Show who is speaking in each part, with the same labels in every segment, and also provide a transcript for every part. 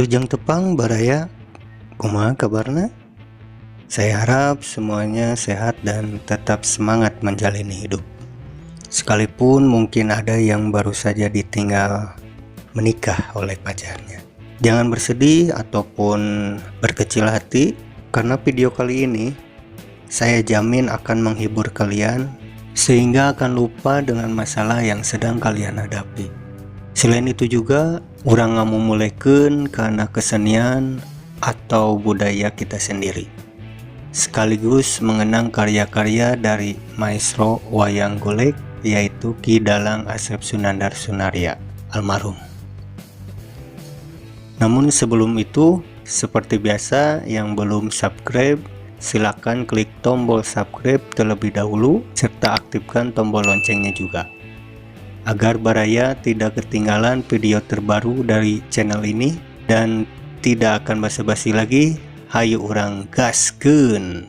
Speaker 1: Wilujeng tepang, baraya. Kumaha kabarna? Saya harap semuanya sehat dan tetap semangat menjalani hidup. Sekalipun mungkin ada yang baru saja ditinggal menikah oleh pacarnya. Jangan bersedih ataupun berkecil hati, karena video kali ini saya jamin akan menghibur kalian sehingga akan lupa dengan masalah yang sedang kalian hadapi. Selain itu juga, urang ngamumulekeun kana kesenian atau budaya kita sendiri. Sekaligus mengenang karya-karya dari maestro wayang golek, yaitu Ki Dalang Asep Sunandar Sunarya almarhum. Namun sebelum itu, seperti biasa, yang belum subscribe silakan klik tombol subscribe terlebih dahulu serta aktifkan tombol loncengnya juga agar baraya tidak ketinggalan video terbaru dari channel ini. Dan tidak akan basa-basi lagi, hayu urang gaskeun.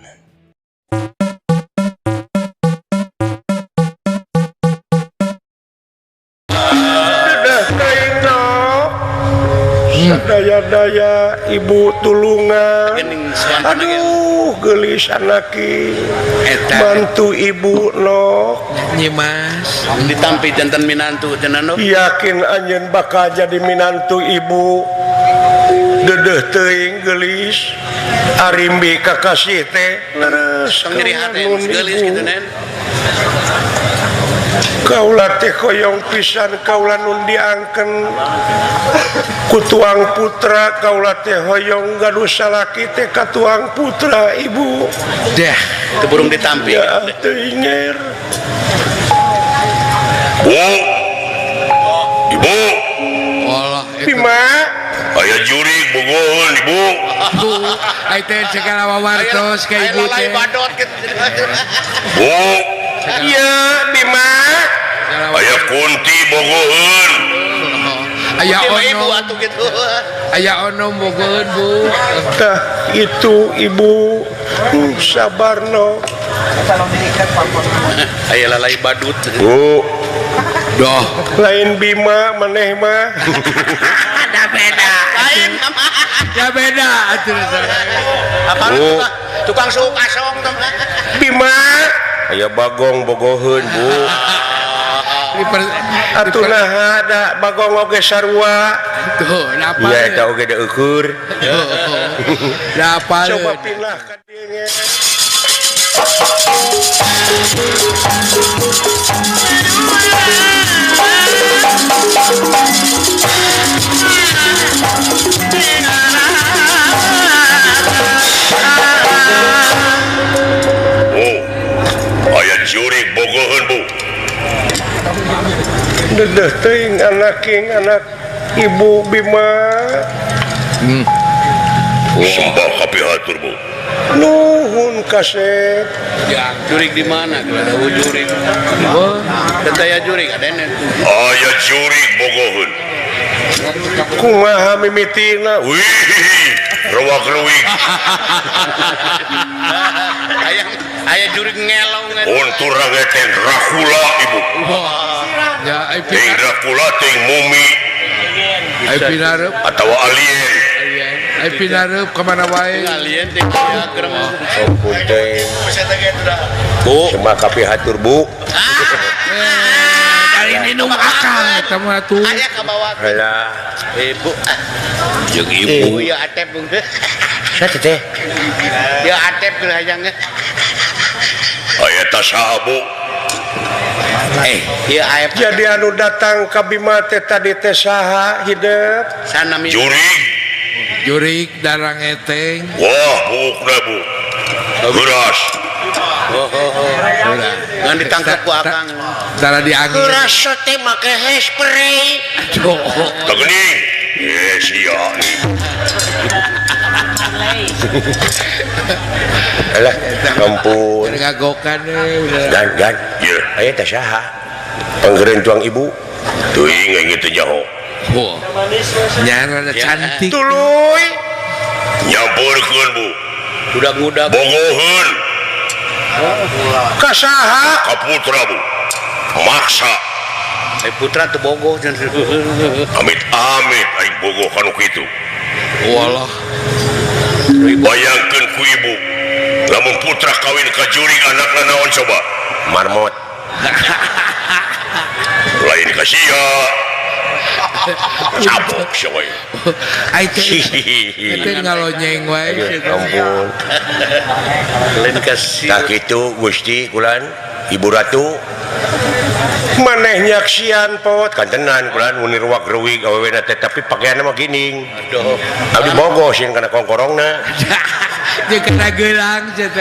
Speaker 2: Daya-daya ibu tulungan. Aduh, gelis anaki mantu ibu nok.
Speaker 3: Nyimas.
Speaker 4: Ditampi janten minantu cenah nu.
Speaker 2: Yakin anjeun bakal jadi minantu ibu. Dedeh teuing gelis arimbi kakasih teh leres.
Speaker 4: Tong nyeri hate
Speaker 2: Nun
Speaker 4: gelis
Speaker 2: ibu.
Speaker 4: Kitu nen.
Speaker 2: Kaula teh koyong pisan kaula nun diangken ku tuang putra, kaula teh hoyong gaduh salaki teh ka tuang putra ibu.
Speaker 3: Dah.
Speaker 4: Teu burung ditampi.
Speaker 2: Ya teu inger.
Speaker 5: Bu, Ibu,
Speaker 3: Allah itu.
Speaker 2: Bima.
Speaker 5: Aya jurig bogoheun, Ibu.
Speaker 3: Bu, ai teh segala wawartos ka ibu
Speaker 4: Aya lalai
Speaker 3: teh.
Speaker 4: Badot kitu.
Speaker 5: Bu,
Speaker 2: Iya, Bima.
Speaker 5: Aya kunti bogoheun.
Speaker 3: Aya
Speaker 4: Kunti mah ibu
Speaker 3: ono.
Speaker 4: Atuh kitu.
Speaker 3: Aya ono bogoheun, Bu.
Speaker 2: Tah itu ibu. Sabarno.
Speaker 4: Aya lalai badut.
Speaker 5: Bu,
Speaker 3: Doh.
Speaker 2: Lain Bima maneh mah.
Speaker 4: Ada beda. Lain.
Speaker 3: Ya beda atuh.
Speaker 4: Apa
Speaker 5: Bu.
Speaker 4: tukang, tukang suuk asong teh.
Speaker 2: Bima.
Speaker 5: Aya bagong bogoheun, Bu.
Speaker 2: Atuh naha da bagong oge sarua.
Speaker 3: Tuh, napa?
Speaker 5: Iya, eta oge deukur.
Speaker 3: Napa?
Speaker 2: Coba pindah ka dieu ge.
Speaker 5: Bu, aya jurig bogoheun, Bu.
Speaker 2: Dedeh teuing anaking anak ibu Bima.
Speaker 5: Sembah kapihatur, Bu.
Speaker 2: Nuhun kasep.
Speaker 4: Ya, jurig di mana? Kalau ada jurig.
Speaker 3: Oh,
Speaker 4: Teu aya jurig ada nen.
Speaker 5: Aya jurig bogoheun.
Speaker 2: Kumaha mimitina?
Speaker 5: Wih, rewak-rewik.
Speaker 4: Aya aya jurig ngelong eta.
Speaker 5: Untur teh Dracula, Ibu.
Speaker 3: Ya ai
Speaker 5: Ting
Speaker 3: pina
Speaker 5: Dracula ting mumi
Speaker 3: ai pinareup
Speaker 5: atau alien.
Speaker 3: Ai pinareup ka mana wae.
Speaker 4: Alien teh diagram.
Speaker 5: Ampun teh.
Speaker 4: Bu,
Speaker 5: Sembah kapihatur, Bu.
Speaker 3: Eh, dari minum akang eta mah tuh.
Speaker 4: Aya kabawa.
Speaker 5: Alah,
Speaker 4: Ibu.
Speaker 5: jeung
Speaker 4: Ibu
Speaker 5: ibu.
Speaker 4: ya atep bung.
Speaker 5: Saha teh?
Speaker 4: Ya atep geus hayang.
Speaker 5: Aya tas saha, Bu?
Speaker 4: Eh, ieu aep.
Speaker 2: Jadi anu datang ka Bima teh tadi teh saha hidep?
Speaker 4: Sana mi.
Speaker 5: Jurig.
Speaker 3: Jurig darang eteng.
Speaker 5: Wah, buukna, Bu. Beras.
Speaker 4: Oh, oh, oh. Ngan ditangkap ku akang.
Speaker 3: Tara diangin.
Speaker 2: Keras teh make hairspray.
Speaker 3: Tuh.
Speaker 5: Teu geuning. Eh, sia. Alah, ampun.
Speaker 3: Ngagokan udah.
Speaker 5: Dan, dan, ieu aya teh saha? Panggeureun tuang ibu. Teuing aing teu nyaho.
Speaker 3: Wah. Nyana
Speaker 4: Ya.
Speaker 3: cantik.
Speaker 2: Tuluy.
Speaker 5: Nyampeurkeun, Bu.
Speaker 4: Udag-udag.
Speaker 5: Bogoheun
Speaker 2: Ka saha?
Speaker 5: Ka putra, Bu. Maksa.
Speaker 4: Eh, putra teu bogoh.
Speaker 5: Amit-amit aing bogoh kanu kitu.
Speaker 3: Walah.
Speaker 5: Bayangkeun ku ibu lamun putra kawin ka jurig anakna naon coba?
Speaker 2: Marmot.
Speaker 5: Lain ka sia. Cabok sia we.
Speaker 3: Ai teh ngalonyeng wae.
Speaker 2: Ampun.
Speaker 4: Lain ka sia.
Speaker 2: Tah kitu Gusti kulan Ibu Ratu. Maneh nyaksian pot kantenan kulan mun ruak ruwig awewena teh tapi pakaianna mah gining.
Speaker 4: Aduh.
Speaker 2: Abdi bogoh sieun kana kongkorongna.
Speaker 3: Jeung kana geulang sia teh.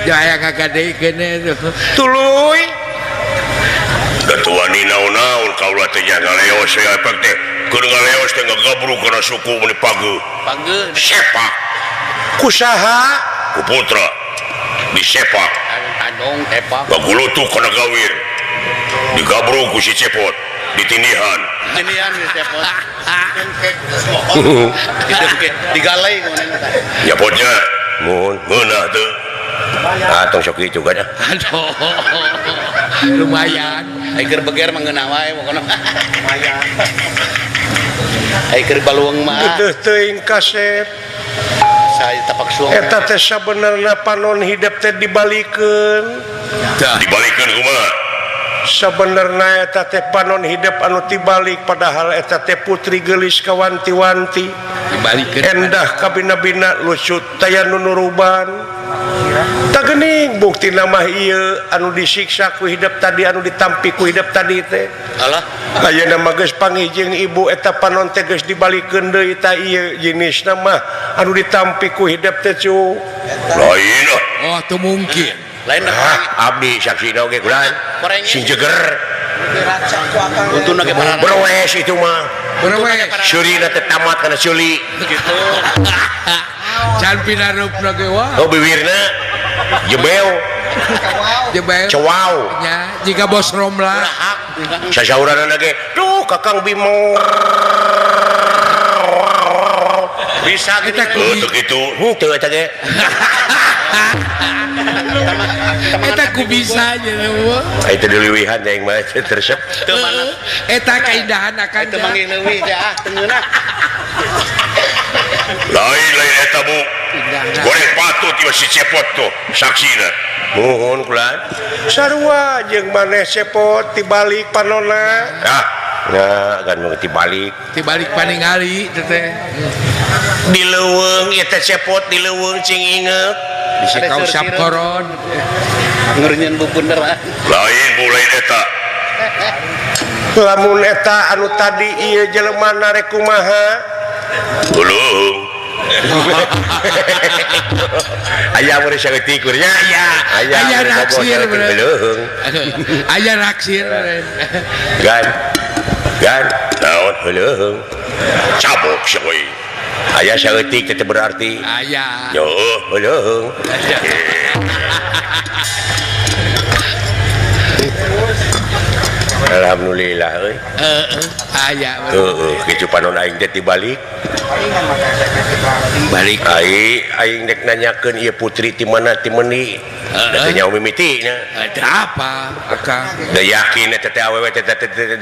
Speaker 3: Aya ngagadekeun tuh.
Speaker 2: Tuluy.
Speaker 5: Datuani naon-naon kaula teh nya ngaleos ya efek teh. Keur ngaleos teh ngagabruk kana suku meuni pageuh.
Speaker 4: Pageuh.
Speaker 5: Sepak.
Speaker 2: Ku saha?
Speaker 5: Ku putra. Disepak.
Speaker 4: Adong epak.
Speaker 5: Ngagulutuk kana gawir. Digabruk ku si Cepot. Ditindihan.
Speaker 4: Tindihan si Cepot. Digalai kumanehna tah.
Speaker 5: Ya potnya.
Speaker 2: Mun
Speaker 5: ngeunah teu.
Speaker 2: Ah tong sok kitu kan.
Speaker 3: Aduh. Lumayan.
Speaker 4: Ai keur beger mah ngeunah wae pokona. Lumayan. Ai keur baluang mah.
Speaker 2: Geudeuh teuing kasep.
Speaker 4: Saya tapak suang.
Speaker 2: Eta teh sabenerna panon hidep teh dibalikeun.
Speaker 5: Dibalikeun kumaha?
Speaker 2: Sabenerna eta teh panon hidep anu tibalik padahal eta teh putri geulis kawanti-wanti.
Speaker 3: Dibalikeun.
Speaker 2: Endah kabina-bina lucut taya nu nuruban. Tah geuning buktina mah ieu anu disiksa ku hidep tadi anu ditampi ku hidep tadi teh.
Speaker 4: Alah.
Speaker 2: Ayeuna mah geus panggih jeung ibu eta panon teh geus dibalikeun deui ta ieu jenisna mah anu ditampi ku hidep teh cu.
Speaker 5: Lain ah.
Speaker 3: Oh, teu mungkin.
Speaker 4: Lain
Speaker 2: ah, abdi saksina oge kulan. Sing jeger.
Speaker 4: Untuna ge parana.
Speaker 2: Berwes itu mah.
Speaker 3: Berwes.
Speaker 2: Seurina teh tamat kana seuli.
Speaker 4: Gitu.
Speaker 3: Can pinarupna ge wah.
Speaker 2: Oh bibirna jebeu.
Speaker 3: Jebeu.
Speaker 2: Cewau.
Speaker 3: Nya, jika bos Romla.
Speaker 2: Sasauranna ge, duh Kakang Bimo.
Speaker 4: Bisa
Speaker 3: kita
Speaker 5: teu kitu.
Speaker 2: Henteu eta ge.
Speaker 3: Eta ku bisa nya.
Speaker 2: Itu dileuwihan teh mah teresep.
Speaker 4: Teu mana.
Speaker 3: Eta kaindahan akan
Speaker 4: teu manggih leuwih teh ah teu ngeunah.
Speaker 5: Lain lain eta bu. Goreng patut ieu si Cepot tuh saksina.
Speaker 2: Nuhun kulan. Sarua jeung maneh Cepot tibalik panona. Ah, nya kan mah tibalik.
Speaker 3: Tibalik paningali teh teh.
Speaker 2: Di leuweung ieu teh Cepot di leuweung cing inget.
Speaker 3: Bisi kausap koron.
Speaker 4: Ngeureunyeun bubunder ah.
Speaker 5: Lain bu lain eta.
Speaker 2: Lamun eta anu tadi ieu jelema narek kumaha?
Speaker 5: Ulung.
Speaker 2: Aya mun saeutik nya. Aya
Speaker 3: aya naksir bener. Aya naksir.
Speaker 2: Gan. Gan
Speaker 5: naon
Speaker 2: heuleung.
Speaker 5: Cabok sia we.
Speaker 2: Aya saeutik teh berarti.
Speaker 3: Aya.
Speaker 2: Yo heuleung. Alhamdulillah euy.
Speaker 3: Heeh, aya.
Speaker 2: Heeh, kitu panon aing teh tibalik.
Speaker 3: Balik
Speaker 2: aing dek nanyakeun ieu putri ti mana ti meuni. Da teh nyaho mimiti nya.
Speaker 3: Ada apa akang?
Speaker 2: Da yakin eta teh awewe teh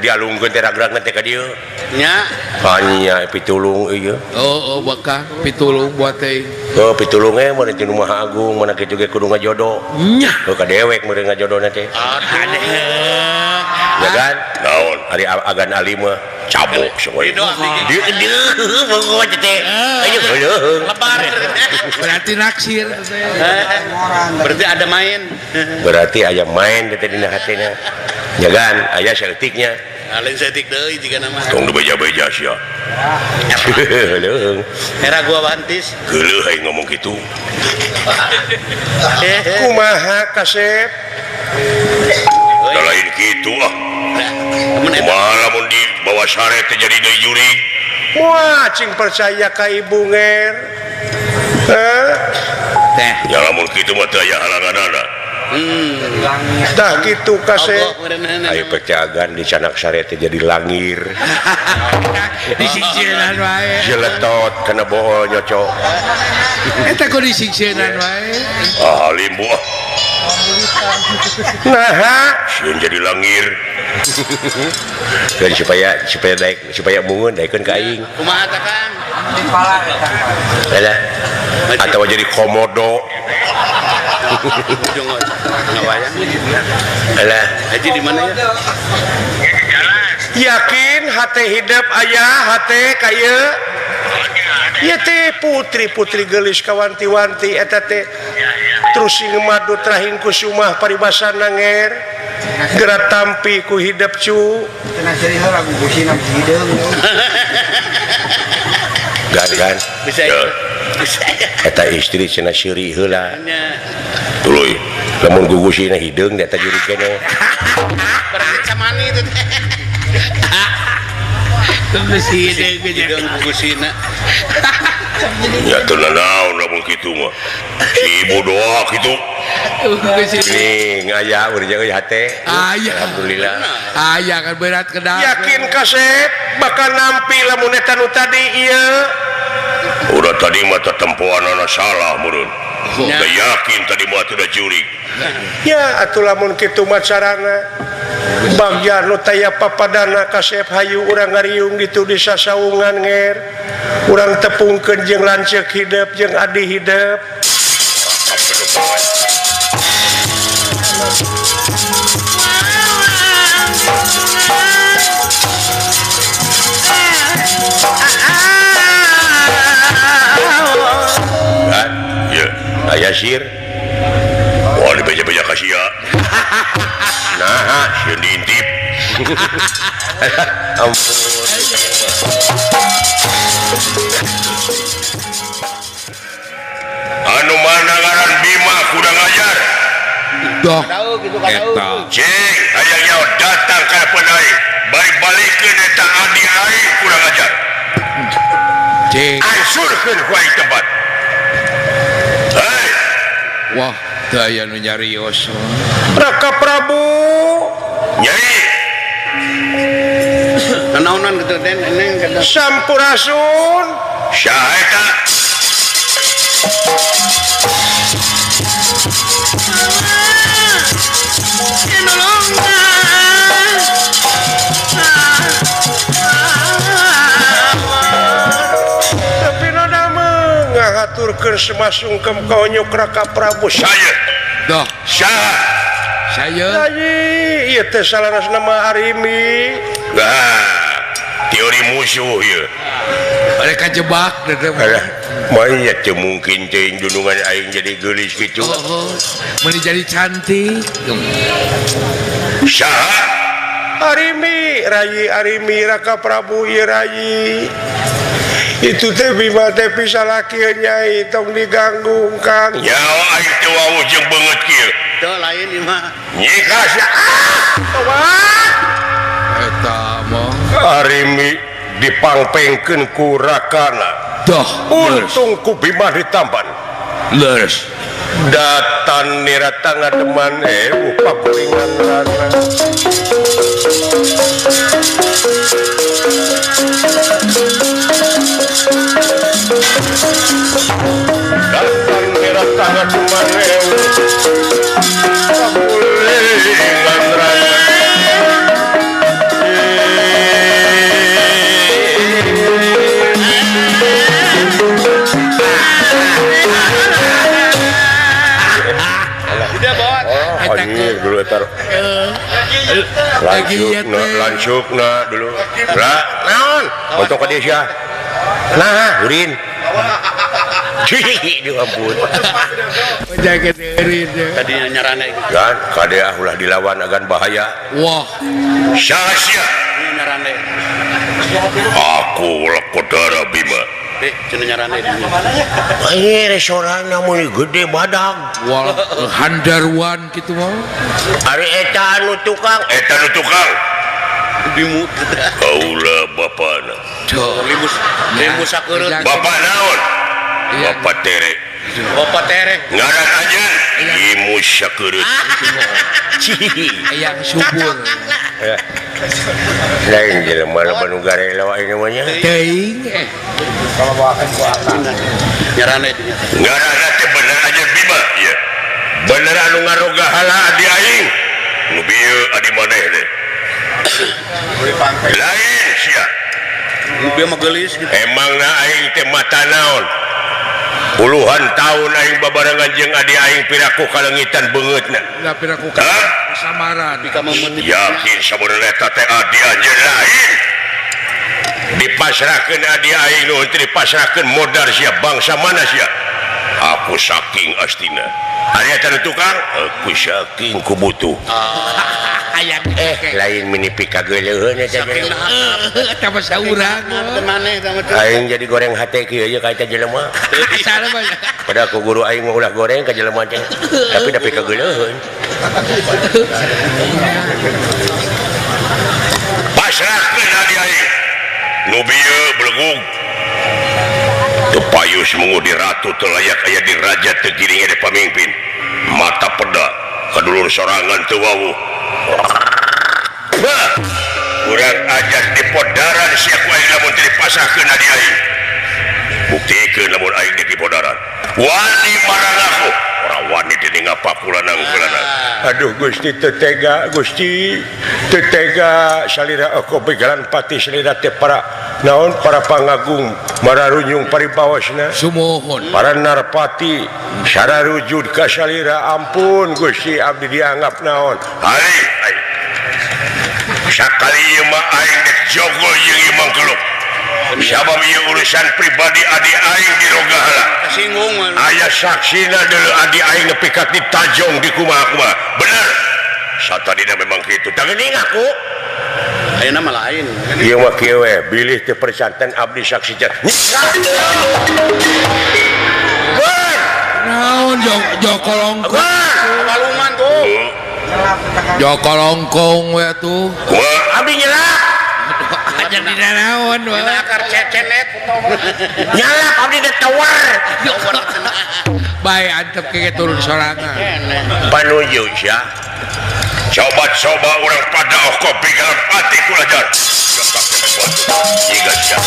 Speaker 2: dialungkeun teh ragragna teh ka dieu.
Speaker 4: Nya.
Speaker 2: Hanya pitulung ieu.
Speaker 3: Oh, oh bakal pitulung buat teh.
Speaker 2: Oh, pitulung ge mun ti nu Maha Agung mana kitu ge kudu ngajodo.
Speaker 3: Nya.
Speaker 2: Heuh ka dewek meureun ngajodona teh.
Speaker 3: Aduh.
Speaker 2: Ya kan?
Speaker 5: Naon?
Speaker 2: Ari agan ali mah
Speaker 5: cabok sia.
Speaker 4: Lebar.
Speaker 3: Berarti naksir.
Speaker 4: Berarti ada main.
Speaker 2: Berarti aya main teh dina hatina. Ya kan? Aya saeutiknya.
Speaker 4: Lain saeutik deui jiga nama.
Speaker 5: Tong beja-beja sia.
Speaker 2: Heuleung.
Speaker 4: Era gua wantis.
Speaker 5: Geuleuh aing ngomong kitu.
Speaker 2: Kumaha kasep?
Speaker 5: Da lain kitu ah. Kumaha lamun di bawah sare teh jadi deui jurig.
Speaker 2: Wah, cing percaya ka ibu nger. Heh.
Speaker 3: Teh.
Speaker 5: Ya lamun kitu mah teu aya halanganana.
Speaker 2: Tah kitu kasep.
Speaker 5: Ayo pecagan di canak sare teh jadi langir.
Speaker 3: Disingsieunan wae.
Speaker 5: Jeletot kana bohol nyocok.
Speaker 3: Eta ku disingsieunan wae.
Speaker 5: Ah limbu.
Speaker 2: Nah,
Speaker 5: sieun jadi langir. Dan supaya daek supaya mungun daekeun ka aing.
Speaker 4: Kumaha tah Kang?
Speaker 5: Lah. Atau jadi komodo. Alah,
Speaker 4: haji di mana ya?
Speaker 2: Yakin hate hidup ayah hate kaya ieu teh putri-putri geulis kawanti-wanti eta teh terus sing madu trahing kusumah paribasan nanger geura tampi ku hidup cu.
Speaker 5: Gan
Speaker 4: bisa
Speaker 5: eta istri cenah seuri heula. Tuluy lamun gugusina hideung eta juri kene.
Speaker 4: Berarti samani itu teh.
Speaker 3: Terus hideung
Speaker 4: hideung gugusina.
Speaker 5: Ya teu nanaon lamun kitu mah. Si ibu doa kitu. Nih ngaya urang euy hate. Alhamdulillah.
Speaker 3: Aya kan berat kedah.
Speaker 2: Yakin kasep bakal nampi lamun eta nu tadi ieu.
Speaker 5: Udah tadi mah tetempoanana salah meureun. Udah yakin tadi mah teu da jurig.
Speaker 2: Ya atuh lamun kitu mah carana. Bagja nu taya papadana kasep hayu urang ngariung ditu di sasaungan nger. Urang tepungkeun jeung lanceuk hidup jeung adi hidup.
Speaker 5: Aya sir. Wah dibeja-beja ka sia. Nah, sieun diintip. Ampun. Anu mana ngaran Bima kurang ajar.
Speaker 3: Doh. Eta.
Speaker 5: Cing, hayang nyaho datang ka aing. Balik-balikeun eta adi aing kurang ajar.
Speaker 3: Cing.
Speaker 5: Ansurkeun ku aing tempat.
Speaker 3: Wah, daya nu nyarios.
Speaker 2: Raka Prabu.
Speaker 5: Nyai.
Speaker 4: Nanaonan kitu teh neng kada.
Speaker 2: Sampurasun.
Speaker 5: Saha eta?
Speaker 2: Tapi nana ngahaturkeun semasungkem ka Raka Prabu.
Speaker 5: Saya.
Speaker 3: Doh.
Speaker 5: Saha?
Speaker 3: Saya.
Speaker 2: Ieu teh salarasna mah Arimi.
Speaker 5: Nah, teori musuh ieu.
Speaker 3: Mereka jebak teh.
Speaker 5: Manya teu mungkin teuing dunungan aing jadi geulis kitu.
Speaker 3: Oh, meuni jadi cantik.
Speaker 5: Saha?
Speaker 2: Arimi, Rayi Arimi Raka Prabu ieu Rayi. Itu teh Bima teh pisalaki nyai tong diganggu Kang.
Speaker 5: Nyawa aing teu wawuh jeung beungeut kieu.
Speaker 4: Teu lain ieu mah.
Speaker 5: Nyika sia.
Speaker 2: Ah!
Speaker 3: Eta mah
Speaker 2: Arimi dipangpengkeun ku Rakana.
Speaker 3: Doh,
Speaker 2: untung ku Bima ditampan.
Speaker 3: Leres.
Speaker 2: Datan nirata ngademan pakulingan rana. Datan nirata ngademan pakulingan rana.
Speaker 5: Anjir dulu tar. Lancukna dulu. Lah, naon? Untuk ka dia sia. Nah, urin. Cih, ampun.
Speaker 3: Jaga urin.
Speaker 4: Tadinya nyarane.
Speaker 5: Kan kade ah ulah dilawan agan bahaya.
Speaker 3: Wah.
Speaker 5: Sia-sia.
Speaker 4: Nyarane.
Speaker 5: Aku Lekodara Bima.
Speaker 2: Ini restoran namun gede badag.
Speaker 3: Wah, handaruan gitu mah.
Speaker 2: Ari eta anu tukang,
Speaker 5: eta anu tukang.
Speaker 4: Dimut.
Speaker 5: Kaula bapana.
Speaker 4: Limus, limus sakeureuh.
Speaker 5: Bapak naon? Bapak tere.
Speaker 4: Bapak tere.
Speaker 5: Ngaran aja. Imu syakurut.
Speaker 3: Yang subur.
Speaker 5: Lain jelema loba nu garelo ayeuna mah nya.
Speaker 3: Teuing.
Speaker 4: Kalau bawakan ku akang. Ngarana itu nya.
Speaker 5: Ngaranna teh bener aja Bima ieu. Bener anu ngaroga hala adi aing. Nu bieu adi maneh teh. Lain sia.
Speaker 4: Nu bieu mah geulis gitu.
Speaker 5: Emangna aing teh mata naon? Puluhan tahun aing babarengan jeung adi aing piraku kalengitan beungeutna.
Speaker 3: Lah piraku kasamaran.
Speaker 5: Yakin sabenerna eta teh adi anjeun lain. Dipasrahkeun adi aing nu teu dipasrahkeun modar sia bangsa mana sia. Aku saking astina. Ari eta nu tukang, aku saking ku butuh. Lain minipi kageuleuheun eta
Speaker 3: eta mah saurang.
Speaker 5: Aing jadi goreng hate kieu ye ka eta jelema. Padahal ku guru aing mah ulah goreng ka jelema teh. Tapi da pikageuleuheun. Pasrahkeun adi aing. Nu bieu belegug. Teu payus mengudi ratu teu layak aya di raja teu giring aya pamimpin. Mata peda kadulur sorangan teu wawuh. Kurang ajar di podaran sia ku aing lamun teu dipasahkeun adi aing. Buktikeun lamun aing di podaran. Wani marang aku, ora wani dening apa kulanang-kulanang. Aduh Gusti teu tega, Gusti teu tega salira aku begalan pati salira teh para naon para pangagung mararunyung paribawasna.
Speaker 3: Sumuhun.
Speaker 5: Para narpati sararujud ka salira ampun Gusti abdi dianggap naon. Hari sakali ieu mah aing dek jogo jeung ieu mangkeluk. Sabab ieu urusan pribadi adi aing diroga heula.
Speaker 4: Kasinggung.
Speaker 5: Aya saksina deuleu adi aing nepi ka ditajong di kumaha-kumaha. Bener. Satadina memang kitu. Tah geuning aku.
Speaker 4: Ayeuna mah lain.
Speaker 5: Ieu mah kieu we, bilih teu persanten abdi saksi teh.
Speaker 3: Naon Joko Longkong.
Speaker 4: Walungan tuh.
Speaker 3: Joko Longkong we atuh.
Speaker 5: Kumaha abdi nyelak.
Speaker 3: Aja dina naon we.
Speaker 4: Dina akar cecenet.
Speaker 5: Nyalak abdi teh tawar.
Speaker 3: Bae antep ke turun sorangan.
Speaker 5: Panuju sia. Coba-coba urang pada kopi dalam pati kulajar. Jika sia.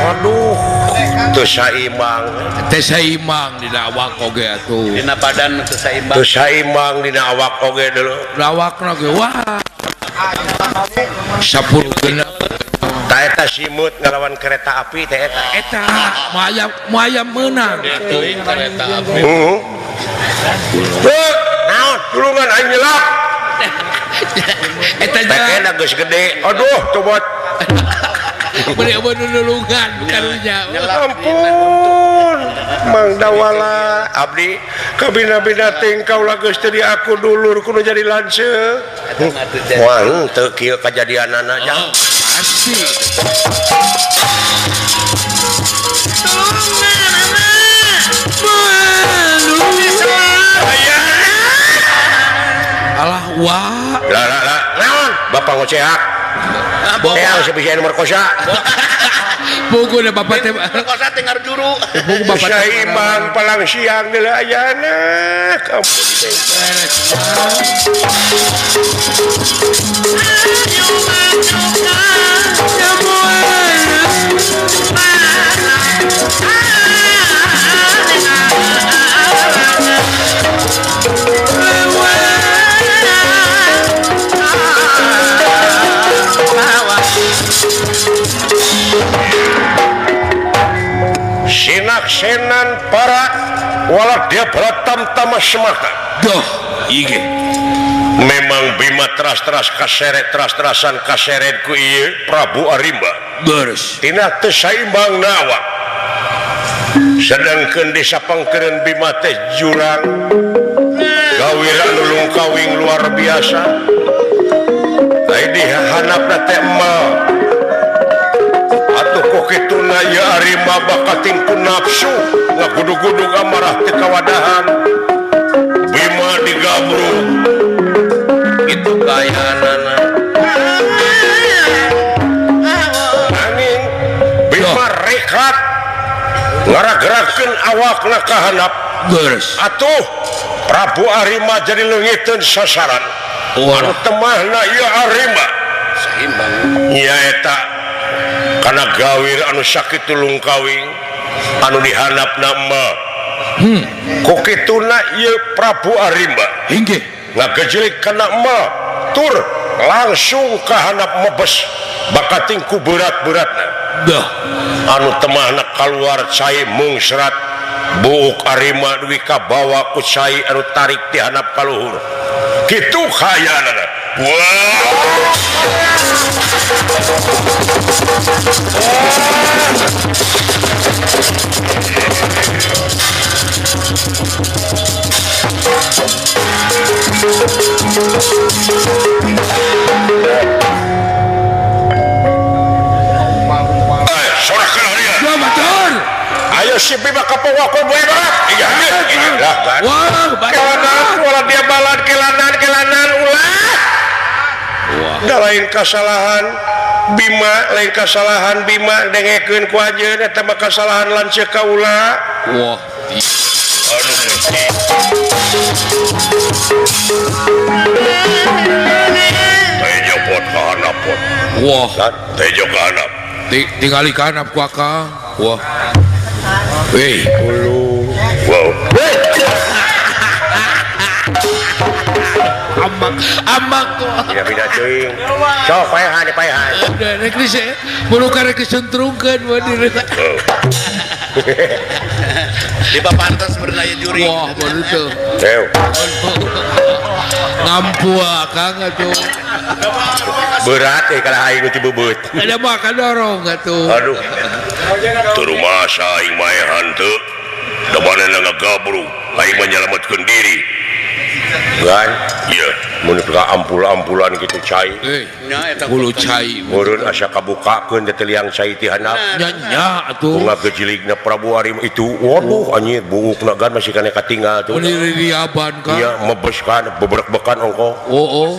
Speaker 5: Aduh, teu saimbang.
Speaker 3: Teu saimbang dina awak oge atuh.
Speaker 4: Dina badan teu saimbang.
Speaker 5: Teu saimbang dina awak oge deuleu.
Speaker 3: Lawakna ge wah. 10 genep.
Speaker 5: Ta eta simut ngalawan kereta api teh eta.
Speaker 3: Eta moal meunang
Speaker 4: teuing kereta api.
Speaker 5: Heeh. Naon? Tulungan aing nyelak.
Speaker 3: Eta
Speaker 5: jalan geus gede. Aduh, tobat.
Speaker 3: Beli nulungan karunya.
Speaker 2: Ampun, Mang Dawala abdi kabina-bina tingkau lah geus teu aku dulur kudu jadi lanceuk.
Speaker 5: Wah, teu kieu kajadianana jang.
Speaker 3: Pasti. Alah wah.
Speaker 5: Lah lah lah. Naon? Bapak ngoceak. Bapak sebisa merkosa.
Speaker 3: Buku deh bapak teh
Speaker 4: merkosa teh ngarjuru.
Speaker 3: Buku bapak teh
Speaker 2: saimbang palang siang deuleu ayana. Ampun teh.
Speaker 5: Sinaksenan para walak dia pratam-tama semaka.
Speaker 3: Duh, ige.
Speaker 5: Memang Bima teras-teras kaseret teras-terasan kaseret ku ieu Prabu Arimba.
Speaker 3: Beres.
Speaker 5: Tina teu saimbang nawa. Sedangkeun desa pangkeureun Bima teh jurang.
Speaker 2: gawir anu lungkawing luar biasa. Ai dihanapna teh emal. Atuh ku kituna ieu Arima bakating ku nafsu ngagudug-gudug amarah teu kawadahan. Bima digabrug
Speaker 4: kitu kayaanana.
Speaker 2: Nanging Bima rekat ngaragerakeun awakna ka handap. Atuh Prabu Arima jadi leungiteun sasaran. Anu temahna ieu Arima
Speaker 4: saimbang
Speaker 2: nyaeta kana gawir anu sakitu lungkawing anu dihandapna mah. Ku kituna ieu Prabu Arima
Speaker 3: inggih
Speaker 2: ngagejelik kana mah tur langsung ka handap mebes bakating ku berat-beratna.
Speaker 3: Dah
Speaker 2: anu temahna kaluar cai mungsrat buuk Arima dugi kabawa ku cai anu tarik ti handap ka luhur. Kitu kayaanana. Wah. Ayo si Bima kapowaku boy barat. Iya, iya.
Speaker 3: Wah,
Speaker 2: kelanan ulah dia balan kelanan kelanan ulah.
Speaker 3: Wah.
Speaker 2: Da lain kasalahan Bima, lain kasalahan Bima dengekeun ku anjeun eta mah kasalahan lanceuk ka ulah.
Speaker 3: Wah.
Speaker 5: Tejo pot ka handap pot.
Speaker 3: Wah,
Speaker 5: tejo ka handap.
Speaker 3: Tingali ka handap ku akang. Wah. Weh,
Speaker 5: wow.
Speaker 3: Amak, amak kok.
Speaker 2: Tidak beda cuing. Sok paehan, paehan.
Speaker 3: Rek dise, buru karek disuntrungkeun mah diri.
Speaker 4: Di papantas bernaya juri.
Speaker 3: Wah, baru tuh.
Speaker 2: Teu.
Speaker 3: Ngampu akang atuh.
Speaker 2: Berat kalau aing nu ti bebeut.
Speaker 3: Ada mah kadorong atuh.
Speaker 5: Aduh. Teu rumasa aing maehan teu. Da manehna ngagabrug, aing mah nyalametkeun diri.
Speaker 2: Gan,
Speaker 5: ieu
Speaker 2: mun ka ampul-ampulan kitu cai.
Speaker 3: Bulu cai.
Speaker 2: Meureun asa kabukakeun teh liang cai ti handap.
Speaker 3: Nya nya atuh.
Speaker 2: Bunga gejiligna Prabu Arima itu, waduh anjir buukna gan masih kana katinggal tuh.
Speaker 3: Mun diriaban ka.
Speaker 2: Iya, mebeskan beberek-bekan ongkoh.
Speaker 3: Oh, oh.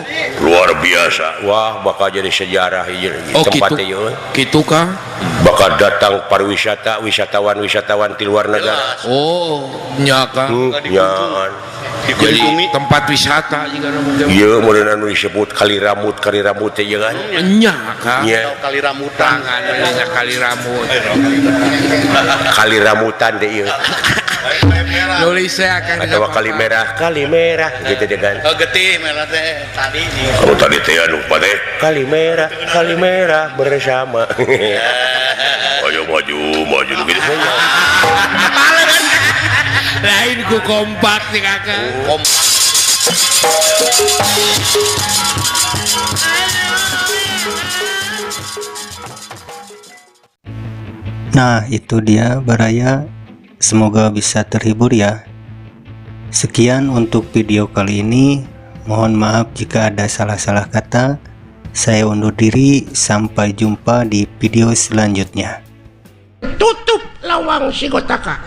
Speaker 5: Luar biasa.
Speaker 2: Wah, bakal jadi sejarah ieu
Speaker 3: oh,
Speaker 2: tempat
Speaker 3: kitu.
Speaker 2: Ieu.
Speaker 3: Kitu ka?
Speaker 2: Bakal datang pariwisata, wisatawan-wisatawan ti luar negara.
Speaker 3: Oh, nya ka.
Speaker 2: Nya.
Speaker 3: Jadi tempat wisata juga mungkin.
Speaker 2: Iya, meureun anu disebut kali ramut teh ieu kan.
Speaker 3: Nya ka.
Speaker 4: Kali ramutan.
Speaker 3: Nya kali ramut.
Speaker 2: Kali ramutan teh ieu.
Speaker 3: Nulis saya akan
Speaker 2: atau kali merah gitu deh kan.
Speaker 4: Oh, getih merah teh tadi.
Speaker 5: Kalau tadi teh anu teh
Speaker 2: kali merah bersama.
Speaker 5: Ayo maju gitu.
Speaker 3: Lain ku kompak nih kakak.
Speaker 4: Kompak.
Speaker 1: Nah, itu dia Baraya. Semoga bisa terhibur ya. Sekian untuk video kali ini. Mohon maaf jika ada salah-salah kata. Saya undur diri, sampai jumpa di video selanjutnya.
Speaker 2: Tutup lawang Sigotaka.